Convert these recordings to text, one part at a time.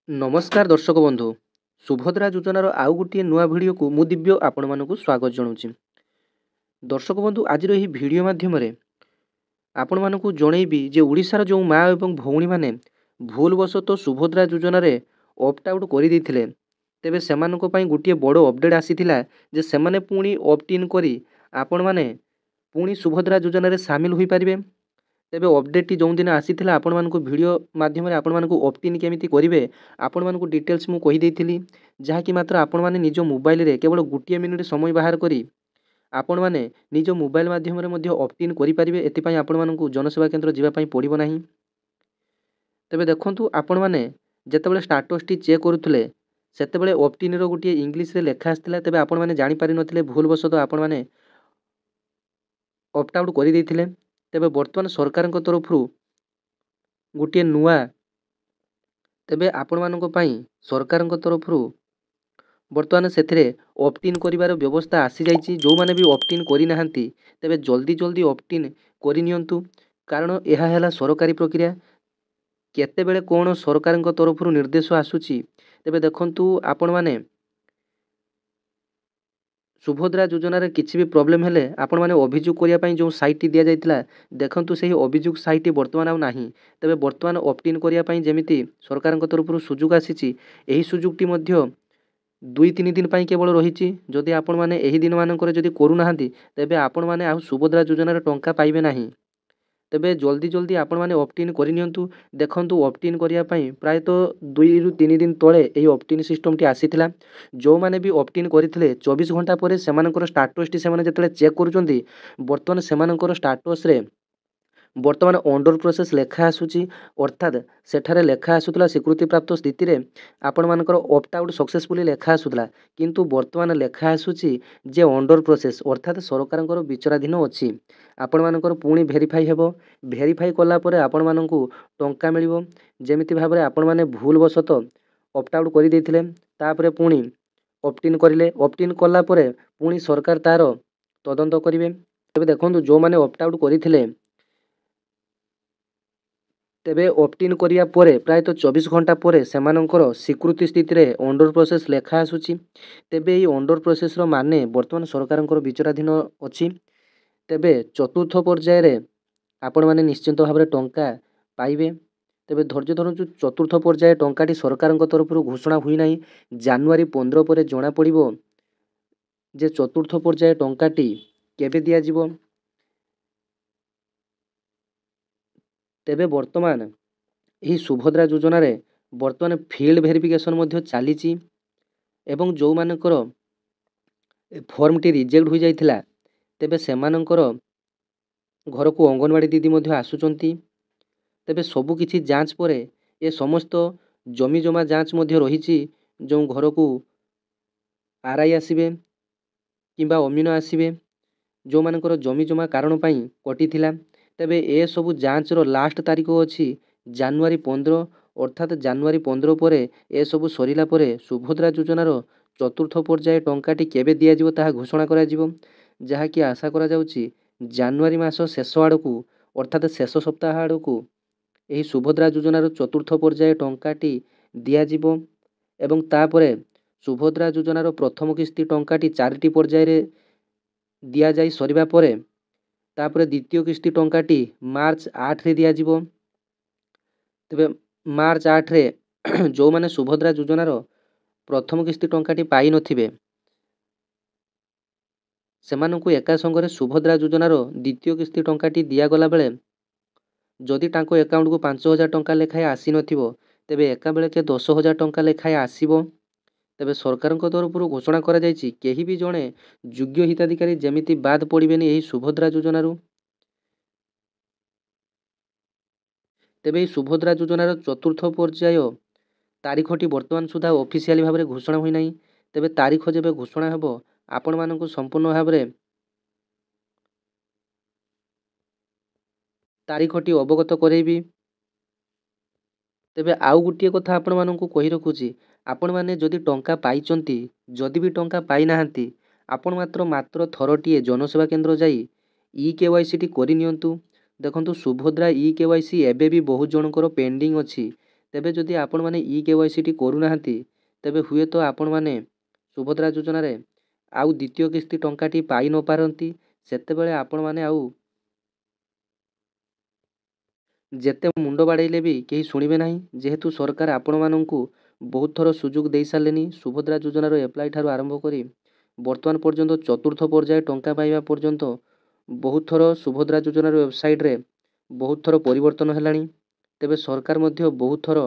ନମସ୍କାର ଦର୍ଶକ ବନ୍ଧୁ, ସୁଭଦ୍ରା ଯୋଜନାର ଆଉ ଗୋଟିଏ ନୂଆ ଭିଡ଼ିଓକୁ ମୁଁ ଦିବ୍ୟ ଆପଣମାନଙ୍କୁ ସ୍ୱାଗତ ଜଣାଉଛି। ଦର୍ଶକ ବନ୍ଧୁ, ଆଜିର ଏହି ଭିଡ଼ିଓ ମାଧ୍ୟମରେ ଆପଣମାନଙ୍କୁ ଜଣେଇବି ଯେ ଓଡ଼ିଶାର ଯେଉଁ ମା ଏବଂ ଭଉଣୀମାନେ ଭୁଲବଶତଃ ସୁଭଦ୍ରା ଯୋଜନାରେ ଅପ୍ଟ ଆଉଟ୍ କରିଦେଇଥିଲେ, ତେବେ ସେମାନଙ୍କ ପାଇଁ ଗୋଟିଏ ବଡ଼ ଅପଡ଼େଟ୍ ଆସିଥିଲା ଯେ ସେମାନେ ପୁଣି ଅପ୍ଟ ଇନ୍ କରି ଆପଣମାନେ ପୁଣି ସୁଭଦ୍ରା ଯୋଜନାରେ ସାମିଲ ହୋଇପାରିବେ। ତେବେ ଅପଡ଼େଟ୍ଟି ଯେଉଁଦିନ ଆସିଥିଲା, ଆପଣମାନଙ୍କୁ ଭିଡ଼ିଓ ମାଧ୍ୟମରେ ଆପଣମାନଙ୍କୁ ଅପ୍ଟ ଇନ୍ କେମିତି କରିବେ ଆପଣମାନଙ୍କୁ ଡିଟେଲ୍ସ ମୁଁ କହିଦେଇଥିଲି, ଯାହାକି ମାତ୍ର ଆପଣମାନେ ନିଜ ମୋବାଇଲରେ କେବଳ ଗୋଟିଏ ମିନିଟ୍ ସମୟ ବାହାର କରି ଆପଣମାନେ ନିଜ ମୋବାଇଲ ମାଧ୍ୟମରେ ମଧ୍ୟ ଅପ୍ଟ ଇନ୍ କରିପାରିବେ। ଏଥିପାଇଁ ଆପଣମାନଙ୍କୁ ଜନସେବା କେନ୍ଦ୍ର ଯିବା ପାଇଁ ପଡ଼ିବ ନାହିଁ। ତେବେ ଦେଖନ୍ତୁ, ଆପଣମାନେ ଯେତେବେଳେ ଷ୍ଟାଟସ୍ଟି ଚେକ୍ କରୁଥିଲେ ସେତେବେଳେ ଅପ୍ଟ ଇନ୍ର ଗୋଟିଏ ଇଂଲିଶରେ ଲେଖା ଆସିଥିଲା। ତେବେ ଆପଣମାନେ ଜାଣିପାରିନଥିଲେ, ଭୁଲବଶତଃ ଆପଣମାନେ ଅପ୍ଟ ଆଉଟ୍ କରିଦେଇଥିଲେ। ତେବେ ବର୍ତ୍ତମାନ ସରକାରଙ୍କ ତରଫରୁ ଗୋଟିଏ ନୂଆ, ତେବେ ଆପଣମାନଙ୍କ ପାଇଁ ସରକାରଙ୍କ ତରଫରୁ ବର୍ତ୍ତମାନ ସେଥିରେ ଅପ୍ଟ ଇନ୍ କରିବାର ବ୍ୟବସ୍ଥା ଆସିଯାଇଛି। ଯେଉଁମାନେ ବି ଅପ୍ଟ ଇନ୍ କରିନାହାନ୍ତି, ତେବେ ଜଲ୍ଦି ଜଲ୍ଦି ଅପ୍ଟ ଇନ୍ କରିନିଅନ୍ତୁ, କାରଣ ଏହା ହେଲା ସରକାରୀ ପ୍ରକ୍ରିୟା। କେତେବେଳେ କ'ଣ ସରକାରଙ୍କ ତରଫରୁ ନିର୍ଦ୍ଦେଶ ଆସୁଛି। ତେବେ ଦେଖନ୍ତୁ, ଆପଣମାନେ ସୁଭଦ୍ରା ଯୋଜନାରେ କିଛି ବି ପ୍ରୋବ୍ଲେମ୍ ହେଲେ ଆପଣମାନେ ଅଭିଯୋଗ କରିବା ପାଇଁ ଯେଉଁ ସାଇଟ୍ଟି ଦିଆଯାଇଥିଲା, ଦେଖନ୍ତୁ ସେହି ଅଭିଯୋଗ ସାଇଟ୍ଟି ବର୍ତ୍ତମାନ ଆଉ ନାହିଁ। ତେବେ ବର୍ତ୍ତମାନ ଅପ୍ଟ ଇନ୍ କରିବା ପାଇଁ ଯେମିତି ସରକାରଙ୍କ ତରଫରୁ ସୁଯୋଗ ଆସିଛି, ଏହି ସୁଯୋଗଟି ମଧ୍ୟ 2-3 ଦିନ ପାଇଁ କେବଳ ରହିଛି। ଯଦି ଆପଣମାନେ ଏହି ଦିନମାନଙ୍କରେ ଯଦି କରୁନାହାନ୍ତି, ତେବେ ଆପଣମାନେ ଆଉ ସୁଭଦ୍ରା ଯୋଜନାରେ ଟଙ୍କା ପାଇବେ ନାହିଁ। ତେବେ ଜଲ୍ଦି ଜଲ୍ଦି ଆପଣମାନେ ଅପ୍ଟ ଇନ୍ କରିନିଅନ୍ତୁ। ଦେଖନ୍ତୁ, ଅପ୍ଟ ଇନ୍ କରିବା ପାଇଁ ପ୍ରାୟତଃ 2ରୁ 3 ଦିନ ତଳେ ଏହି ଅପ୍ଟ ଇନ୍ ସିଷ୍ଟମ୍ଟି ଆସିଥିଲା। ଯେଉଁମାନେ ବି ଅପ୍ଟ ଇନ୍ କରିଥିଲେ, 24 ଘଣ୍ଟା ପରେ ସେମାନଙ୍କର ଷ୍ଟାଟସ୍ଟି ସେମାନେ ଯେତେବେଳେ ଚେକ୍ କରୁଛନ୍ତି, ବର୍ତ୍ତମାନ ସେମାନଙ୍କର ଷ୍ଟାଟସ୍ରେ ବର୍ତ୍ତମାନ ଅଣ୍ଡର ପ୍ରୋସେସ୍ ଲେଖା ଆସୁଛି। ଅର୍ଥାତ୍ ସେଠାରେ ଲେଖା ଆସୁଥିଲା ସ୍ୱୀକୃତିପ୍ରାପ୍ତ ସ୍ଥିତିରେ ଆପଣମାନଙ୍କର ଅପ୍ଟ ଆଉଟ୍ ସକ୍ସେସଫୁଲି ଲେଖା ଆସୁଥିଲା, କିନ୍ତୁ ବର୍ତ୍ତମାନ ଲେଖା ଆସୁଛି ଯେ ଅଣ୍ଡର ପ୍ରୋସେସ୍, ଅର୍ଥାତ୍ ସରକାରଙ୍କର ବିଚାରାଧୀନ ଅଛି। ଆପଣମାନଙ୍କର ପୁଣି ଭେରିଫାଇ ହେବ। ଭେରିଫାଇ କଲା ପରେ ଆପଣମାନଙ୍କୁ ଟଙ୍କା ମିଳିବ। ଯେମିତି ଭାବରେ ଆପଣମାନେ ଭୁଲବଶତଃ ଅପ୍ଟ ଆଉଟ୍ କରିଦେଇଥିଲେ, ତାପରେ ପୁଣି ଅପ୍ଟ ଇନ୍ କରିଲେ, ଅପ୍ଟ ଇନ୍ କଲା ପରେ ପୁଣି ସରକାର ତା'ର ତଦନ୍ତ କରିବେ। ତେବେ ଦେଖନ୍ତୁ, ଯେଉଁମାନେ ଅପ୍ଟ ଆଉଟ୍ କରିଥିଲେ, ତେବେ ଅପ୍ଟ ଇନ୍ କରିବା ପରେ ପ୍ରାୟତଃ 24 ଘଣ୍ଟା ପରେ ସେମାନଙ୍କର ସ୍ୱୀକୃତି ସ୍ଥିତିରେ ଅଣ୍ଡର ପ୍ରୋସେସ୍ ଲେଖା ଆସୁଛି। ତେବେ ଏହି ଅଣ୍ଡର ପ୍ରୋସେସ୍ର ମାନେ ବର୍ତ୍ତମାନ ସରକାରଙ୍କର ବିଚାରାଧୀନ ଅଛି। ତେବେ ଚତୁର୍ଥ ପର୍ଯ୍ୟାୟରେ ଆପଣମାନେ ନିଶ୍ଚିନ୍ତ ଭାବରେ ଟଙ୍କା ପାଇବେ। ତେବେ ଧୈର୍ଯ୍ୟ ଧରନ୍ତୁ। ଚତୁର୍ଥ ପର୍ଯ୍ୟାୟ ଟଙ୍କାଟି ସରକାରଙ୍କ ତରଫରୁ ଘୋଷଣା ହୋଇନାହିଁ। ଜାନୁଆରୀ 15 ପରେ ଜଣାପଡ଼ିବ ଯେ ଚତୁର୍ଥ ପର୍ଯ୍ୟାୟ ଟଙ୍କାଟି କେବେ ଦିଆଯିବ। ତେବେ ବର୍ତ୍ତମାନ ଏହି ସୁଭଦ୍ରା ଯୋଜନାରେ ବର୍ତ୍ତମାନ ଫିଲ୍ଡ ଭେରିଫିକେସନ୍ ମଧ୍ୟ ଚାଲିଛି ଏବଂ ଯେଉଁମାନଙ୍କର ଫର୍ମଟି ରିଜେକ୍ଟ ହୋଇଯାଇଥିଲା, ତେବେ ସେମାନଙ୍କର ଘରକୁ ଅଙ୍ଗନବାଡ଼ି ଦିଦି ମଧ୍ୟ ଆସୁଛନ୍ତି। ତେବେ ସବୁକିଛି ଯାଞ୍ଚ ପରେ ଏ ସମସ୍ତ ଜମି ଜମା ଯାଞ୍ଚ ମଧ୍ୟ ରହିଛି। ଯେଉଁ ଘରକୁ ଆର୍ I ଆସିବେ କିମ୍ବା ଅମିନ ଆସିବେ, ଯେଉଁମାନଙ୍କର ଜମି ଜମା କାରଣ ପାଇଁ କଟିଥିଲା, ତେବେ ଏସବୁ ଯାଞ୍ଚର ଲାଷ୍ଟ ତାରିଖ ଅଛି ଜାନୁଆରୀ 15। ଅର୍ଥାତ୍ ଜାନୁଆରୀ 15 ପରେ ଏସବୁ ସରିଲା ପରେ ସୁଭଦ୍ରା ଯୋଜନାର ଚତୁର୍ଥ ପର୍ଯ୍ୟାୟ ଟଙ୍କାଟି କେବେ ଦିଆଯିବ ତାହା ଘୋଷଣା କରାଯିବ, ଯାହାକି ଆଶା କରାଯାଉଛି ଜାନୁଆରୀ ମାସ ଶେଷ ଆଡ଼କୁ, ଅର୍ଥାତ୍ ଶେଷ ସପ୍ତାହ ଆଡ଼କୁ ଏହି ସୁଭଦ୍ରା ଯୋଜନାର ଚତୁର୍ଥ ପର୍ଯ୍ୟାୟ ଟଙ୍କାଟି ଦିଆଯିବ। ଏବଂ ତାପରେ ସୁଭଦ୍ରା ଯୋଜନାର ପ୍ରଥମ କିସ୍ତି ଟଙ୍କାଟି 4ଟି ପର୍ଯ୍ୟାୟରେ ଦିଆଯାଇ ସରିବା ପରେ ତାପରେ ଦ୍ୱିତୀୟ କିସ୍ତି ଟଙ୍କାଟି ମାର୍ଚ୍ଚ 8ରେ ଦିଆଯିବ। ତେବେ ମାର୍ଚ୍ଚ 8ରେ ଯେଉଁମାନେ ସୁଭଦ୍ରା ଯୋଜନାର ପ୍ରଥମ କିସ୍ତି ଟଙ୍କାଟି ପାଇନଥିବେ, ସେମାନଙ୍କୁ ଏକା ସଙ୍ଗରେ ସୁଭଦ୍ରା ଯୋଜନାର ଦ୍ୱିତୀୟ କିସ୍ତି ଟଙ୍କାଟି ଦିଆଗଲା ବେଳେ ଯଦି ତାଙ୍କ ଆକାଉଣ୍ଟକୁ 5000 ଟଙ୍କା ଲେଖାଏଁ ଆସିନଥିବ, ତେବେ ଏକାବେଳକେ 10,000 ଟଙ୍କା ଲେଖାଏଁ ଆସିବ। ତେବେ ସରକାରଙ୍କ ତରଫରୁ ଘୋଷଣା କରାଯାଇଛି, କେହି ବି ଜଣେ ଯୋଗ୍ୟ ହିତାଧିକାରୀ ଯେମିତି ବାଦ ପଡ଼ିବେନି ଏହି ସୁଭଦ୍ରା ଯୋଜନାରୁ। ତେବେ ଏହି ସୁଭଦ୍ରା ଯୋଜନାର ଚତୁର୍ଥ ପର୍ଯ୍ୟାୟ ତାରିଖଟି ବର୍ତ୍ତମାନ ସୁଦ୍ଧା ଅଫିସିଆଲି ଭାବରେ ଘୋଷଣା ହୋଇନାହିଁ। ତେବେ ତାରିଖ ଯେବେ ଘୋଷଣା ହେବ, ଆପଣମାନଙ୍କୁ ସମ୍ପୂର୍ଣ୍ଣ ଭାବରେ ତାରିଖଟି ଅବଗତ କରାଇବି। ତେବେ ଆଉ ଗୋଟିଏ କଥା ଆପଣମାନଙ୍କୁ କହି ରଖୁଛି, ଆପଣମାନେ ଯଦି ଟଙ୍କା ପାଇଛନ୍ତି, ଯଦି ବି ଟଙ୍କା ପାଇନାହାନ୍ତି, ଆପଣ ମାତ୍ର ଥରଟିଏ ଜନସେବା କେନ୍ଦ୍ର ଯାଇ ଇ କେ ୱାଇ ସିଟି କରିନିଅନ୍ତୁ। ଦେଖନ୍ତୁ, ସୁଭଦ୍ରା ଇ କେ ୱାଇ ସି ଏବେ ବି ବହୁତ ଜଣଙ୍କର ପେଣ୍ଡିଂ ଅଛି। ତେବେ ଯଦି ଆପଣମାନେ ଇ କେ ୱାଇ ସିଟି କରୁନାହାନ୍ତି, ତେବେ ହୁଏତ ଆପଣମାନେ ସୁଭଦ୍ରା ଯୋଜନାରେ ଆଉ ଦ୍ୱିତୀୟ କିସ୍ତି ଟଙ୍କାଟି ପାଇ ନପାରନ୍ତି। ସେତେବେଳେ ଆପଣମାନେ ଆଉ ଯେତେ ମୁଣ୍ଡ ବାଡ଼େଇଲେ ବି କେହି ଶୁଣିବେ ନାହିଁ, ଯେହେତୁ ସରକାର ଆପଣମାନଙ୍କୁ ବହୁତ ଥର ସୁଯୋଗ ଦେଇସାରିଲେଣି। ସୁଭଦ୍ରା ଯୋଜନାର ଆପ୍ଲାଏ ଠାରୁ ଆରମ୍ଭ କରି ବର୍ତ୍ତମାନ ପର୍ଯ୍ୟନ୍ତ ଚତୁର୍ଥ ପର୍ଯ୍ୟାୟ ଟଙ୍କା ପାଇବା ପର୍ଯ୍ୟନ୍ତ ବହୁତ ଥର ସୁଭଦ୍ରା ଯୋଜନାର ୱେବସାଇଟ୍ରେ ବହୁତ ଥର ପରିବର୍ତ୍ତନ ହେଲାଣି। ତେବେ ସରକାର ମଧ୍ୟ ବହୁତ ଥର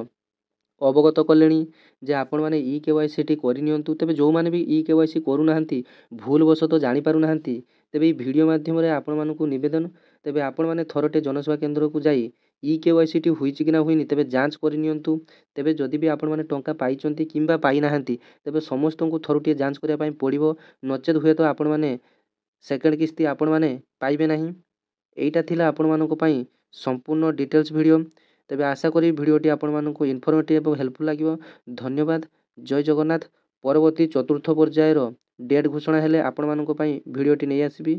ଅବଗତ କଲେଣି ଯେ ଆପଣମାନେ ଇ କେ ୱାଇ ସିଟି କରିନିଅନ୍ତୁ। ତେବେ ଯେଉଁମାନେ ବି ଇ କେ ୱାଇ ସି କରୁନାହାନ୍ତି, ଭୁଲବଶତଃ ଜାଣିପାରୁନାହାନ୍ତି, ତେବେ ଏଇ ଭିଡ଼ିଓ ମାଧ୍ୟମରେ ଆପଣମାନଙ୍କୁ ନିବେଦନ, ତେବେ ଆପଣମାନେ ଥରଟେ ଜନସେବା କେନ୍ଦ୍ରକୁ ଯାଇ ଇ କେ ୱାଇ ସିଟି ହୋଇଛି କି ନା ହୋଇନି ତେବେ ଯାଞ୍ଚ କରିନିଅନ୍ତୁ। ତେବେ ଯଦି ବି ଆପଣମାନେ ଟଙ୍କା ପାଇଛନ୍ତି କିମ୍ବା ପାଇନାହାନ୍ତି, ତେବେ ସମସ୍ତଙ୍କୁ ଥରୁଟିଏ ଯାଞ୍ଚ କରିବା ପାଇଁ ପଡ଼ିବ, ନଚେତ୍ ହୁଏତ ଆପଣମାନେ ସେକେଣ୍ଡ କିସ୍ତି ଆପଣମାନେ ପାଇବେ ନାହିଁ। ଏଇଟା ଥିଲା ଆପଣମାନଙ୍କ ପାଇଁ ସମ୍ପୂର୍ଣ୍ଣ ଡିଟେଲ୍ସ ଭିଡ଼ିଓ। ତେବେ ଆଶା କରିବି ଭିଡ଼ିଓଟି ଆପଣମାନଙ୍କୁ ଇନଫର୍ମେଟିଭ୍ ଏବଂ ହେଲ୍ପଫୁଲ୍ ଲାଗିବ। ଧନ୍ୟବାଦ, ଜୟ ଜଗନ୍ନାଥ। ପରବର୍ତ୍ତୀ ଚତୁର୍ଥ ପର୍ଯ୍ୟାୟର ଡେଟ୍ ଘୋଷଣା ହେଲେ ଆପଣମାନଙ୍କ ପାଇଁ ଭିଡ଼ିଓଟି ନେଇ ଆସିବି।